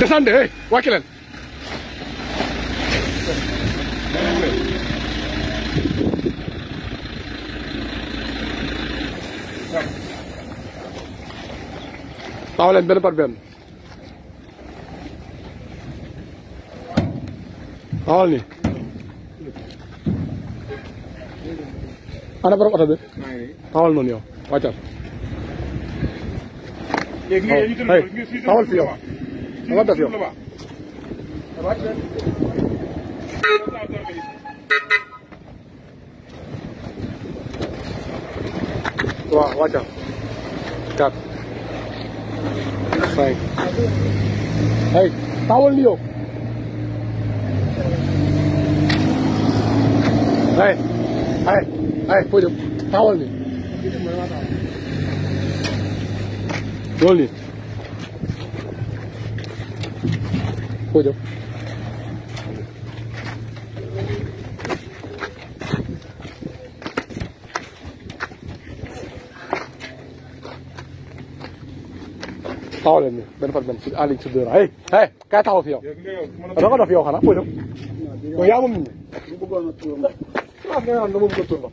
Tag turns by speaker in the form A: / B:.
A: descendez hey wàcc leen taxaw leen benn par benn taxawal ni ana borom oto bi taxawal noonu yow wàccal hey taxawal fi yow dama def yow waaw wàccal 4 5 hey taxawal ni yow hey hey hey foo jëm taxawal ni loolu nii foo jëm taxaw leen ni benn par benn si en ligne sur deux hey hey kaay taxaw fi yow da nga dof yow xanaa foo jëm yow yaa moom nit ñi nga naan na moom nga tur ba